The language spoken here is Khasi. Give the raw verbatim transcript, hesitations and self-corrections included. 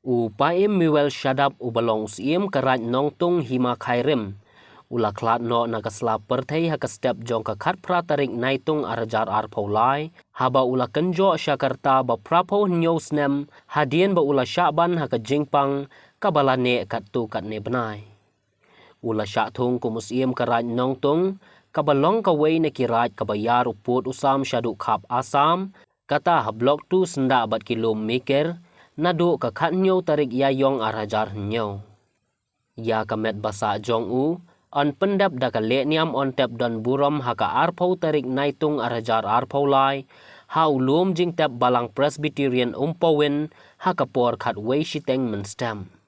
U Paiem Mewel Shadap uba long u Syiem ka Raid Nongtung Hima Khyrim u la khlad noh na ka sla pyrthei ha ka step jong ka khatphra tarik Naitung arhajar arphew lai, haba u la kynjoh sha ka rta ba phraphew hynñiew snem hadien ba u la shah ban ha ka jingpang kaba la neh katto katne bnai. U la shah thung kum u Syiem ka Raid Nongtung, kaba long kawei na ki raid kaba ïar u pud u sam shaduh khap Assam, kata ha Block two syndah bad ki lum Meker, naduh ka khathynñiew tarik Ïaïong arhajar hynñiew. Ïa ka met ba sah jong u yn pyndep da ka lehniam yntep don burom ha ka arphew tarik Naitung arhajar arphew lai ha u lum jingtep Balang Presbyterian Umpowin ha ka por khatwei shiteng mynstep.